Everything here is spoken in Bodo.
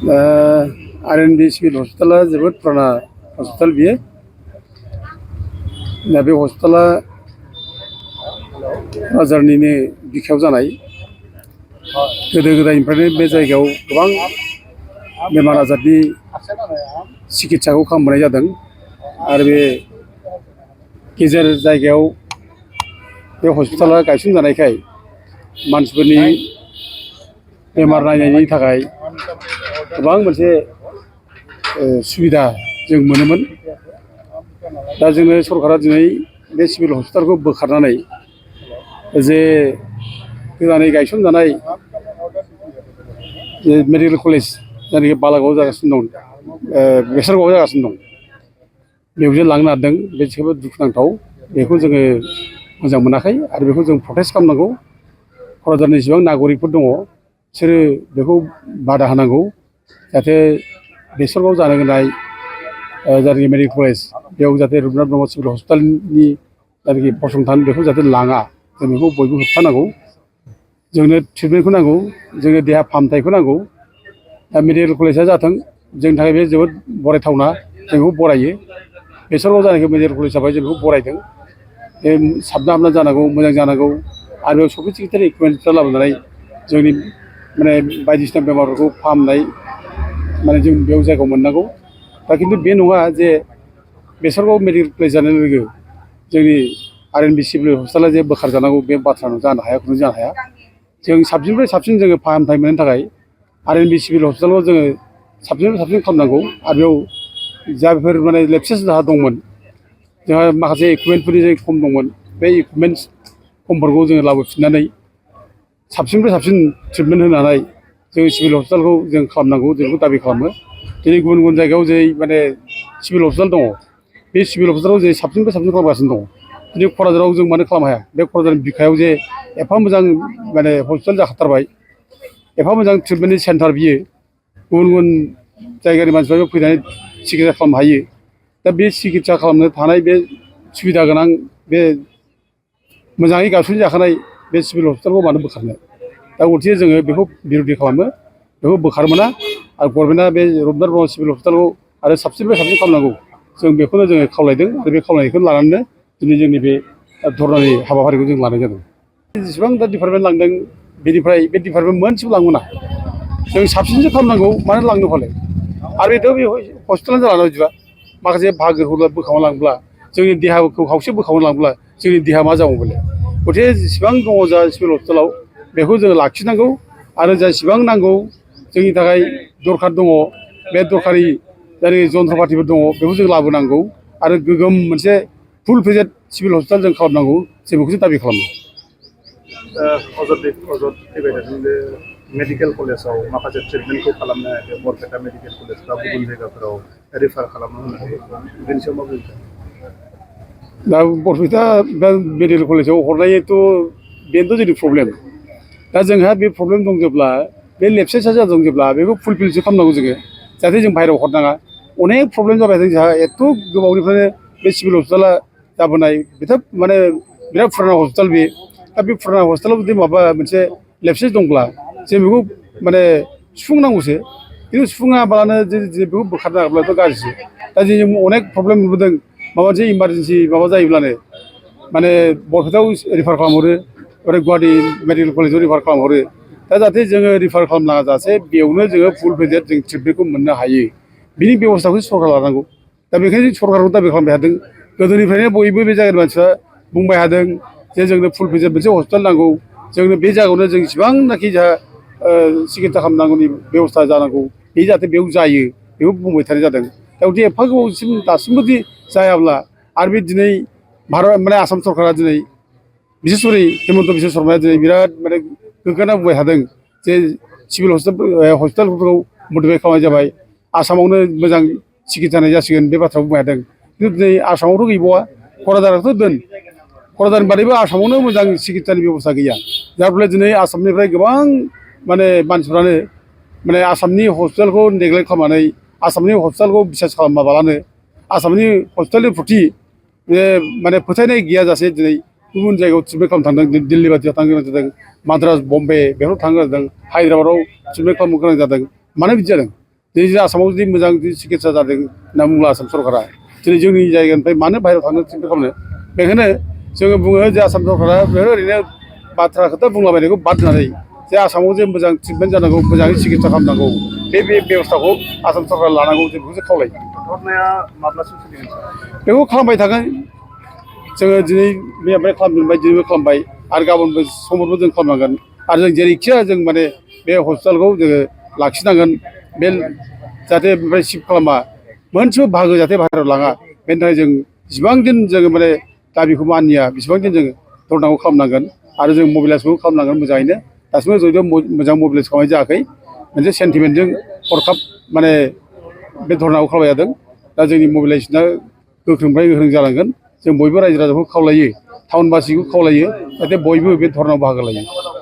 आरएनबी सिभिल हस्पिटाला जोबोद पुराना हस्पिटाल बियो। दा बे हस्पिटाला क'क्राझारनिनो बिखायाव जानाय। गोदो गोदायनिफ्रायनो बे जायगायाव गोबां बेमार आजारनि सिकित्साखौ खालामबोनाय जादों आरो बे गेजेर जायगायाव बे हस्पिटाला गायसनजानायखाय मानसिफोरनि बेमार नायनायनि थाखाय गोबां मोनसे सुबिदा जों मोनोमोन। दा जोंनो सरकारा दिनै बे सिभिल हस्पिटालखौ बोखारनानै जे गोदानै गायसनजानाय मेडिकेल कलेज जायनाखि बालागावआव जागासिनो दं, बेसरगावआव जागासिनो दं, बेयावसो लांनो नागिरदों। बे जोबोद दुखुनांथाव। बेखौ जोङो मोजां मोनाखै आरो बेखौ जों प्रटेस्ट खालामनांगौ। क'क्राझारनि जेसेबां नागरिकफोर दङ बिसोरो बेखौ बादा होनांगौ, जाहाथे बेसरगावआव जानो गोनां जायनाखि मेडिकेल कलेज बेयाव जाहाथे रुपनाथ ब्रह्म सिभिल हस्पिटालनि जायनाखि फसंथान बेखौ जाहाथे लाङा, जों बेखौ बयबो होबथानांगौ। जोंनो ट्रिटमेन्टखौ नांगौ, जोंनो देहा फाहामथायखौ नांगौ। दा मेडिकेल कलेजआ जाथों, जोंनि थाखाय बे जोबोद बरायथावना, जों बेखौ बरायो। बेसरगावआव जानायखि मेडिकेल कलेज जाबाय, जों बेखौ बरायदों। बे साबना हामना जानांगौ, मोजां जानांगौ आरो बेयाव सफिस्टिकेटेड इकुइपमेन्टफोर लाबोनानै जोंनि बायदिसिना बेमारफोरखौ फाहामनाय जों बेयाव जायगायाव मोननांगौ। दा खिन्थु बे नङा जे बेसरगाव मेडिकेल कलेज जानाय लोगो लोगो जोंनि आरएनबी सिभिल हस्पिटाला जे बोखारजानांगौ, बे बाथ्रा जानो हाया, खुनु जानो हाया। जों साबसिननिफ्राय साबसिन जोङो फाहामथाय मोननो थाखाय आरएनबी सिभिल हस्पिटालाव जोङो साबसिननिफ्राय साबसिन खालामनांगौ आरो बेयाव जायफोर लेपसेस जाहा दंमोन, जोंहा माखासे इकुइपमेन्टफोरनि खम दंमोन, बे इकुइपमेन्टस खमफोरखौ जोङो लाबोफिननानै साबसिननिफ्राय साबसिन ट्रिटमेन्ट होनानै जों सिभिल हस्पिटालखौ जों खालामनांगौ, जों बेखौ दाबि खालामो। दिनै गुबुन गुबुन जायगायाव जे सिभिल हस्पिटाल दङ, बे सिभिल हस्पिटालाव जे साबसिननिफ्राय साबसिन खालामगासिनो दङ। दिनै क'क्राझाराव जों मानो खालामनो हाया? बे क'क्राझारनि बिखायाव जे एफा मोजां हस्पिटाल जाखाथारबाय, एफा मोजां ट्रिटमेन्टनि सेन्टार बियो, गुबुन गुबुन जायगानि मानसिफ्राबो फैनानै सिकित्सा खालामनो हायो। दा बे सिकित्सा खालामनो थानाय बे सुबिदा गोनां, बे मोजाङै गायसनजाखानाय बे सिभिल हस्पिटालखौ मानो बोखारनो? दा उलथे जोङो बेखौ बिर'धि खालामो, बेखौ बोखारनो मोना आरो गभर्नमेन्टआ बे रुपनाथ ब्रह्म सिभिल हस्पिटालखौ आरो साबसिननिफ्राय साबसिन खालामनांगौ, जों बेखौनो जोङो खावलायदों आरो बे खावलायनायखौ लानानैनो दिनै जोंनि बे धरनानि हाबाफारिखौ जों लानाय जादों। जेसेबां दा डिपार्टमेन्ट लांदों, बेनिफ्राय बे डिपार्टमेन्ट मोनसेबो लांनो जों साबसिनसो खालामनांगौ, मानो लांनो फालाय? आरो बेथ' बे हस्पिटालानो जाला बिदिबा माखासे बाहागोखौ बोखावना लांब्ला, जोंनि देहाखौ खावसे बोखावना लांब्ला जोंनि देहा मा जाबावगोनलाय? गथे जेसेबां दङ जा सिभिल हस्पिटालाव बेखौ जोङो लाखिनांगौ आरो जेसेबां नांगौ जोंनि थाखाय दरखार दङ, बे दरखारि जायनाखि जन्थ्रपातिफोर दङ बेखौ जों लाबोनांगौ आरो गोगोम मोनसे फुल फेजेड सिभिल हस्पिटाल जों खालामनांगौ, जों बेखौसो दाबि खालामो। अजद फैबाय थादों बे मेडिकेल कलेजाव माखासे ट्रिटमेन्टखौ खालामनो हायाखै, बरपेटा मेडिकेल कलेज बा गुबुन जायगाफोराव रेफार खालामनो होनाखै, बेनि सायाव मा बुंदों? दा बरपेटा मेडिकेल कलेजाव हरनायथ' बेनोथ' जोंनि प्रब्लेम। दा जोंहा बे प्रब्लेम दं जेब्ला, बे लेपसेसा जादों जेब्ला, बेखौ फुलफिलसो खालामनांगौ जोङो, जाहाथे जों बाहेरायाव हरनाङा। अनेक प्रब्लेम जाबाय थादों जोंहा, एथ' गोबावनिफ्रायनो बे सिभिल हस्पिटाला जाबोनाय, बिराद फुराना हस्पिटाल बे। दा बे फुराना हस्पिटालाव जुदि माबा मोनसे लेपसेस दंब्ला जों बेखौ सुफुंनांगौसो, खिन्थु सुफुङाबालानो बेखौ बोखारनो हाब्लाथ' गाज्रिसो। दा जों अनेक प्रब्लेम नुबोदों, माबा मोनसे इमारजेन्सि माबा जायोब्लानो बरपेटायाव रिफार खालामहरो, ओरै गुवाहाटि मेडिकेल कलेजाव रिफार खालामहरो। दा जाहाथे जोङो रिफार खालामनाङा जासे बेयावनो जोङो फुल फेजेड जों ट्रिटमेन्टखौ मोननो हायो, बिनि बेब'स्थाखौ सरकार लानांगौ। दा बेखायनो सरकारखौ दाबि खालामबाय थादों। गोदोनिफ्रायनो बयबो बे जायगानि मानसिफ्रा बुंबाय थादों जे जोंनो फुल फेजेड मोनसे हस्पिटाल नांगौ, जोंनो बे जायगायावनो जों इसिबांनाखि जोंहा सिकित्सा खालामनांगौनि बेब'स्था जानांगौ, बे जाहाथे बेयाव जायो बेखौ बुंबाय थानाय जादों। दा बिदि एफा गोबावसिम दासिमबो दि जायाब्ला आरो बे दिनै आसाम सरकारा दिनै बिसेसरि हिमन्त बिश्व शर्माया दिनै बिराद गोग्गाना बुंबाय थादों जे सिभिल हस्पिटालफोरखौ मडिफाइ खालामनाय जाबाय, आसामावनो मोजां सिकित्सा होनाय जासिगोन, बे बाथ्राखौ बुंबाय थादों। खिन्थु दिनै आसामावथ' गैबावा, क'क्राझारावथ' दोन, क'क्राझारनि बादैबो आसामावनो मोजां सिकित्सानि बेब'स्था गैया। जाय फलाव दिनै आसामनिफ्राय गोबां मानसिफ्रानो आसामनि हस्पिटालखौ नेग्लेक्ट खालामनानै, आसामनि हस्पिटालखौ बिसास खालामाबालानो, आसामनि हस्पिटालनि प्रति फोथायनाय गैयाजासे दिनै गुबुन जायगायाव ट्रिटमेन्ट खालामनो थांदों। दिल्ली बायदियाव थांनो गोनां जादों, माद्रास, बम्बे बेफोराव थांनो गोनां जादों, हायद्राबादाव ट्रिटमेन्ट खालामनो गोनां जादों। मानो बिदि जादों? दिनै जों आसामाव जुदि मोजां सिकित्सा जादों होनना बुङोब्ला आसाम सरकारा दिनै जोंनि जायगानिफ्राय मानो बाहेरायाव थांनो थिग खालामनो बेखायनो जोङो बुङो जे आसाम सरकारा ओरैनो बाथ्रा खोथा बुंलाबायनायखौ बाद होनानै जे आसामाव जे मोजां ट्रिटमेन्ट जानांगौ मोजाङै सिकित्सा खालामनांगौ बे बेबस्थाखौ आसाम सरकारा लानांगौ जों बेखौसो खावलायो। धरनाया माब्लासिम सोलिगोन सार? बेखौ खालामबाय थागोन जोङो दिनै मैयानिफ्राय खालामबाय दिनैबो खालामबाय आरो गाबोनबो समफोरबो जों खालामनांगोन आरो जों जेरैखिया जों माने बे हस्पिटालखौ जोङो लाखिनांगोन बे जाहाथे बेनिफ्राय शिफ्ट खालामा मोनसेबो बाहागो जाहाथे बाहेरायाव लाङा बेनि थाखाय जों जेसेबां दिन जोङो माने दाबिखौ मानिया बेसेबां दिन जों धरनाखौ खालामनांगोन आरो जों मबिलाइसखौ खालामनांगोन मोजाङैनो दासिमबो जयैनो मोजां मबिलाइस खालामनाय जायाखै मोनसे सेन्टिमेन्टजों हरखाब माने बे धरनाखौ खालामनाय जादों दा जोंनि मबिलाइजेसना गोख्रोंनिफ्राय गोख्रों जालांगोन जों बयबो रायजो राजाखौ खावलायो टाउनबासिखौ खावलायो जाहाथे बयबो बे धरनायाव बाहागो लायो।